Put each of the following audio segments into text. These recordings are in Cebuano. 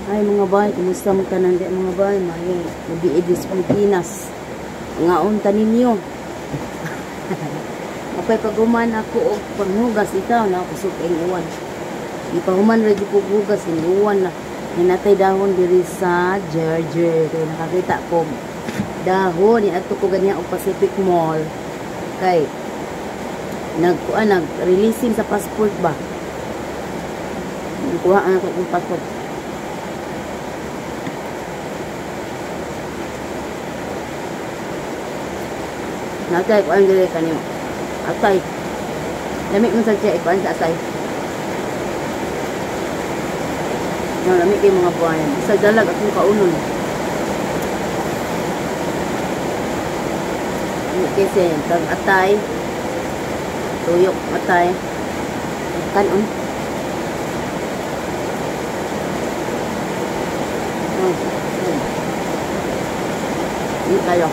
Ay mga bay, kumusta mo tanan di mga bay? Mayong gabi sa Pilipinas. Ngaon ta ninyo. Mapay paguman ako og panghugas itaw na kusog ang uwan. Ipahuman ra jud ko hugas ing uwan na. Hinatay dahon diri sa Jerjer kay nakakita ko dahon ni adto ko ganiya og Pacific Mall kay nagkuan nag-releasing sa passport ba. Nagkuha ang akong passport. Natay kuan diri kanimo. Atay. Lami man sa siya ikuan sa atay. No, lami kay mga buhayan. Sa dalag akong kaunon. Lami kay siya kag atay. Tuyok atay. Kanon. Oh. Ini kayo.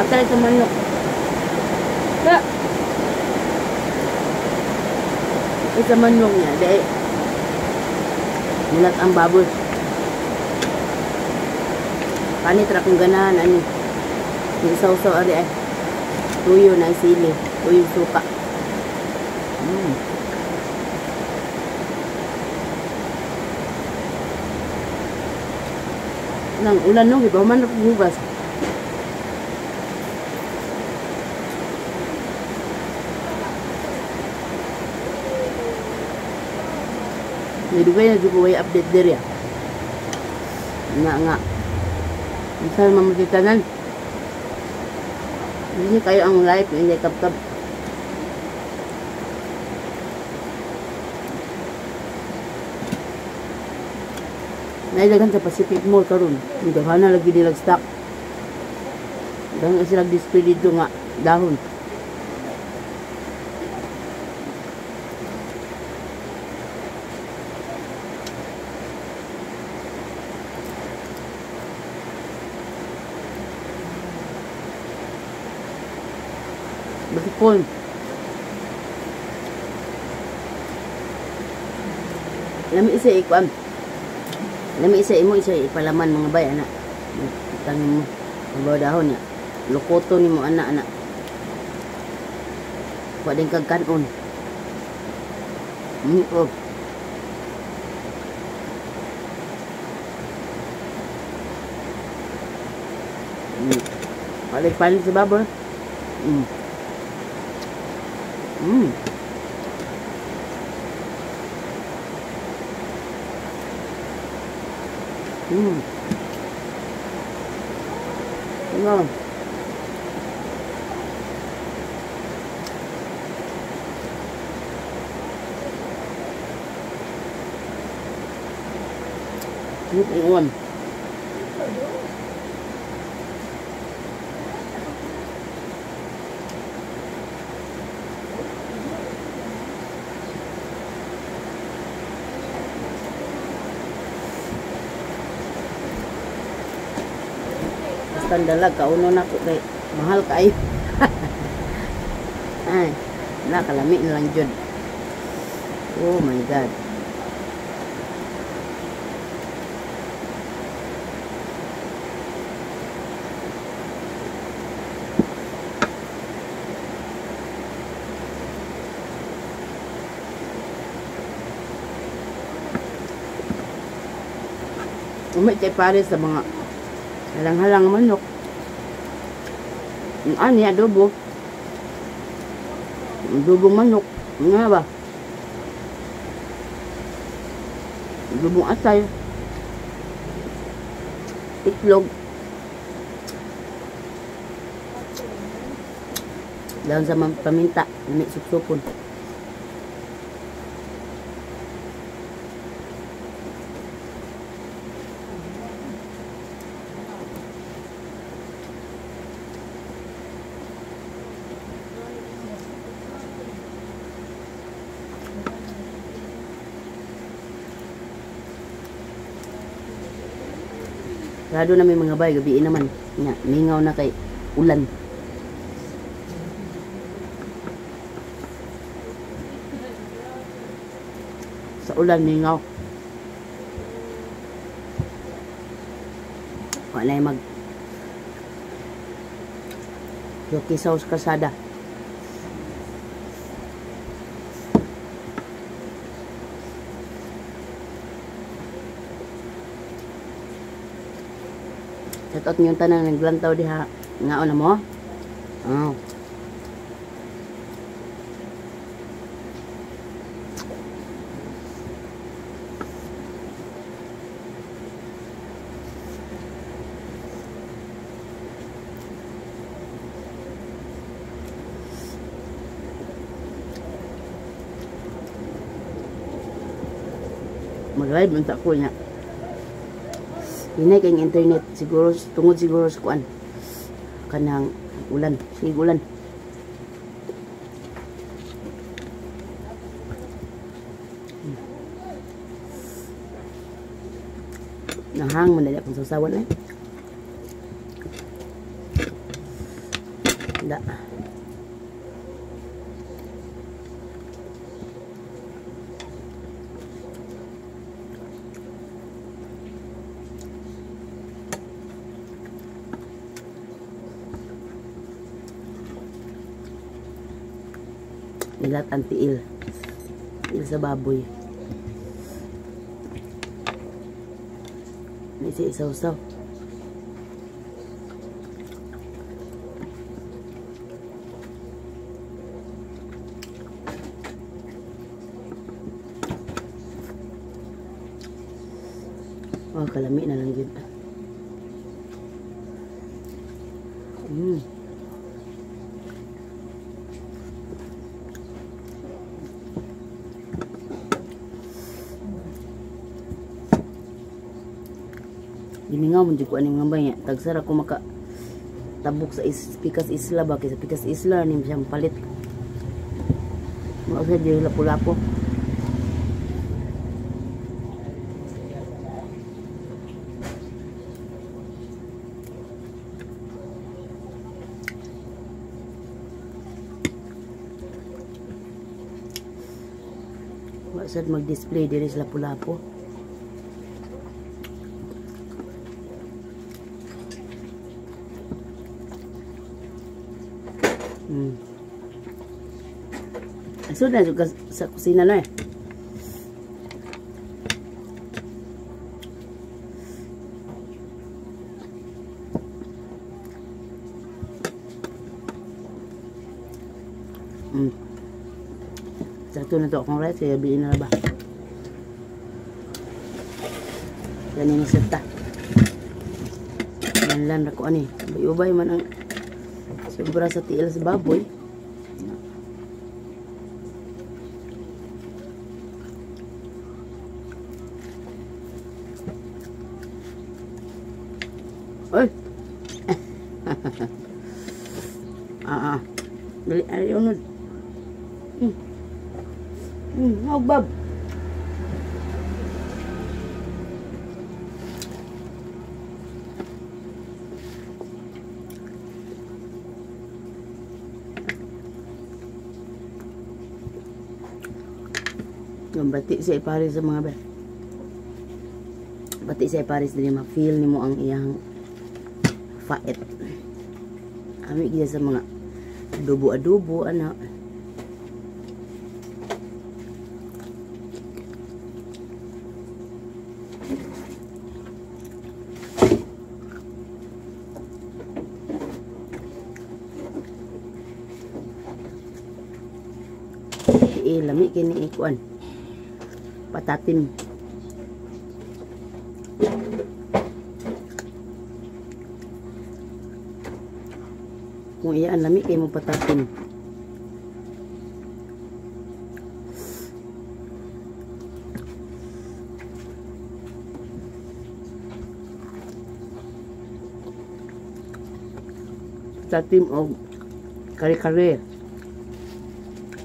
Atay sa manok. Ka. Ay sa manok niya. Dahil mulat ang baboy. Panit ra kong ganahan. Ano? Yung sausaw ari ay. Tuyo na sili. Tuyo suka. Nang ulan no, iba man akong hugas. Nidugay na jud ko way update diri. Nga nga. Unsa man makitanan? Hindi kayo ang life, hindi kabkab. Naidagan sa Pacific Mall karon. Daghan na lagi nilag stock. Daghan sila display dito nga dahon. Bakipon. Lami isa ikuan. Lami isa imo isa ipalaman mga bay ana. Tangin mo. Mabaw dahon niya. Lukoto nimo ana ana. Kuha din kag kanon. Oh. Balik palit sa baboy. Ano? Uwan. Basta dalag, kauno na ko kay mahal kaayo. Ay, nakalami na lang jud. Oh my God. Umay kay pare sa mga halang-halang manok. Ang ani adobo. Adobong manok. Nga ba? Adobong atay. Itlog. Dahon sa paminta, may suksupon. Sarado na may mga bay, gabi naman. Nga, mingaw na kay Ulan. Sa ulan mingaw. Wala mag Yoki sauce kasada. Shout out niyong tanan naglantaw diha. Ngaon na mo? Oh. Mag-live unta ko niya. Hinay kay internet siguro tungod siguro sa kuan kanang ulan, sige ulan. Nahang man dali akong sausawan eh. Da. Nilat ang tiil. Tiil sa baboy. May isa-isaw-saw. Oh, kalami na lang yun. Gimingaw man jud ko aning mga bay. Tagsara ko maka tabok sa Pikas Isla ba kay sa Pikas Isla ni siyang palit. Mao sa diri lapu-lapo. Wa sad mag-display diri sa lapu-lapo. So na juga sa kusina na eh. Sakto na to akong rice, kaya bilhin na ba. Ganin ni Seta. Yan lang na ko ani. Ubay man ang sobra sa tiil sa baboy. Oy. Dali ay unod. Bab. Yung bati sa Paris sa mga ba. Bati sa Paris dili ma-feel nimo ang iyang fait. Ami gid sa mga adobo-adobo ana. Lami kini ikuan. Patatim. Kung iyaan lami kay mo patatim. Patatim og kare-kare.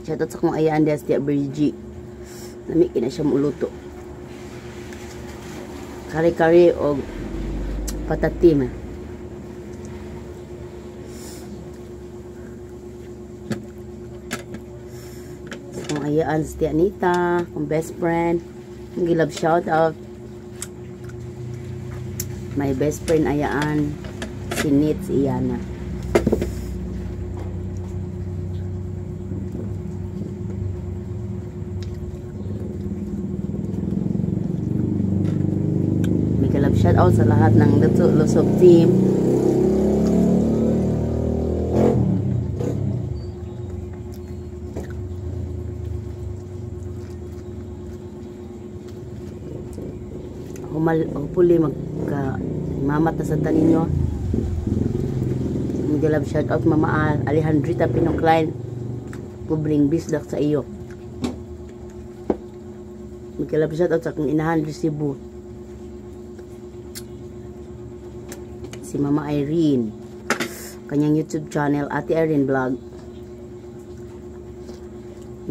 Shoutout sa kong ayaan diha sa Virgie. Lami kina siya muluto. Kare-kare og patatim. Ayaan si Anita, akong best friend. Mega love shout out. My best friend ayaan si Nitz Iyana. Mega love shout out sa lahat ng Luto Lusog team. Hopefully magka mamata sa taninyo. Mega love shout out Mama Alejandrita Pinocline. Pobreng bisdak sa iyo. Mega love shout out sa akong inahan di Cebu. Si Mama Irene. Kanyang YouTube channel Ate Irene Vlog.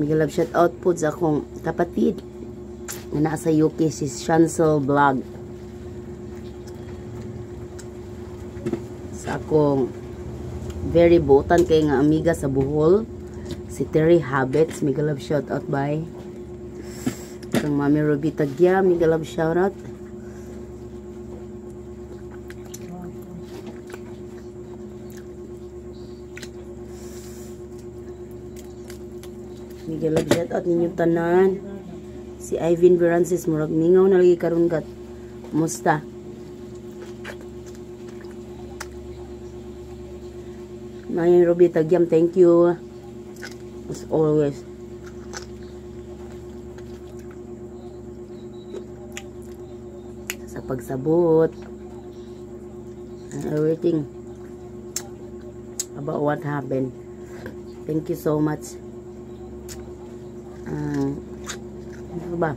Mega love shout out po sa akong kapatid na nasa UK, si Shansel Vlog. Sa akong very buotan kay nga amiga sa Bohol, si Terry Habits, mega love shout out bye. Kang Mami Ruby Tagya, mega love shout out. Mega love shout out ninyong tanan. Si Ivan Verances, murag mingaw na lagi karon gat. Musta? Mami Ruby Tagyam, thank you. As always. Sa pagsabot. And everything about what happened. Thank you so much. Ano ba?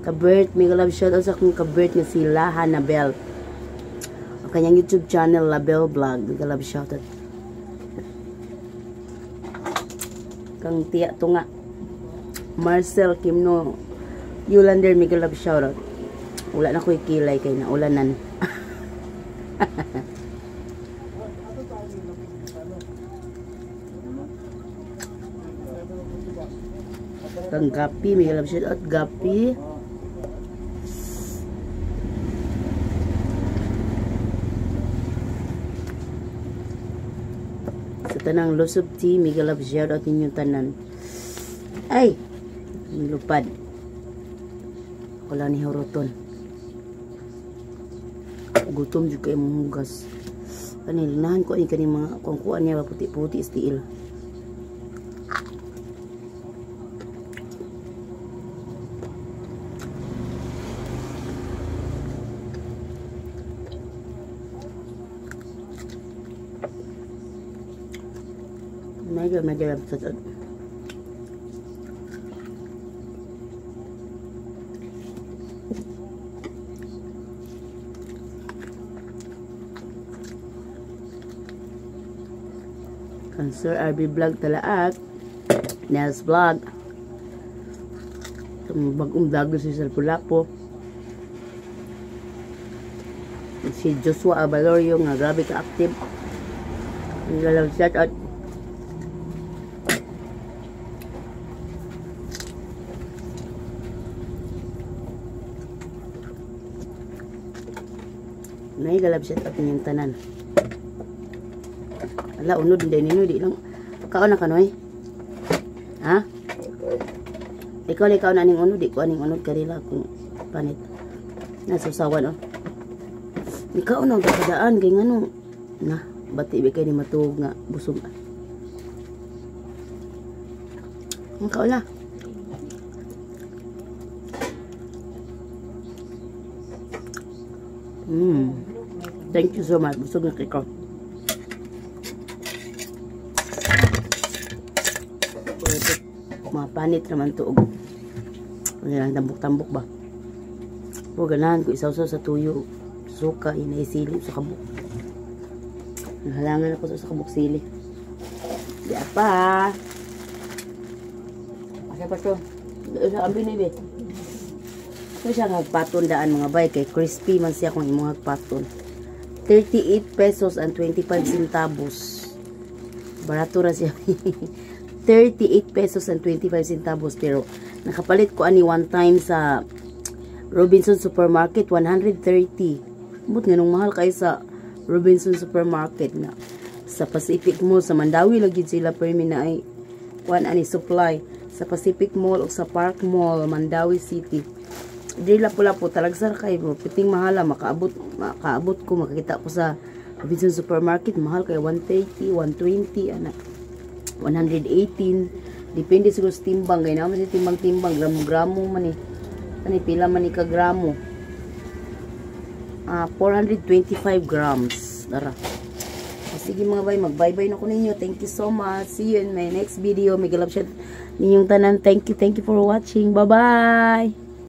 Kabert, mega love shout out sa akong kabert nga si Laha Nabel. Ang kanyang YouTube channel, Label Vlog. Mega love shout out. Kang tiya tunga. Marcel Kimno Yulander, mega love shout out. Wala na ko'y kilay kay naulanan. Kang Gapi, mega love shout out Gapi. Sa tanang Lusob Tea, mega love shout out ninyong tanan. Ay, nilupad. Wala ni horoton. Gutom jud kay mong hugas. Kani linahan ko ni kani mga kungkuan niya puti-puti stiil. Mega mega love shout out. Kang Sir RB Vlog Talaak, Nels Vlog, itong bagong vlogger si Sir Pulapo, si Joshua Abalorio nga grabe ka active. Mega love shout out. Mega love shout out ninyong tanan. Ala, unod din ninyo, di lang. Kaon na kanoy? Ha? Ikaw lang kaon aning unod, di ko aning unod karila kung panit. Nasusawan oh. Ikaw na kadaan kay ngano? Na, bati bi kay ni matuog nga busog. Ang kaon na. Thank you so much. Busog na kay ko. Mapanit naman to og ano lang, tambok-tambok ba. O ganahan ko isawsaw sa tuyo, suka, inaisilip sa kabuk. Nahalangan ako sa kabuk sili. Di apa. Asa pa to? Sa ambi ni be. Ito siya hagpaton daan mga bay kay crispy man siya kung imong hagpaton. 38 pesos and 25 centavos. Barato ra siya. 38 pesos and 25 centavos, pero nakapalit ko ani one time sa Robinson Supermarket, 130. But nganong mahal kayo sa Robinson Supermarket na sa Pacific Mall sa Mandaue lagi sila permi na ay kuan ani supply sa Pacific Mall o sa Park Mall, Mandaue City. Diri Lapu-Lapu talagsa ra kay bro, piting mahala. Makaabot ko, makakita ko sa Robinson Supermarket, mahal kay 130, 120 ana, 118, depende siguro sa timbang kay naman si timbang-timbang, gramo-gramo man eh. Ani pila man ni ka gramo? Ah, 425 grams. Tara. O, sige mga bay, mag-bye-bye na ko ninyo. Thank you so much. See you in my next video. May galap siya ninyong tanan. Thank you for watching. Bye-bye.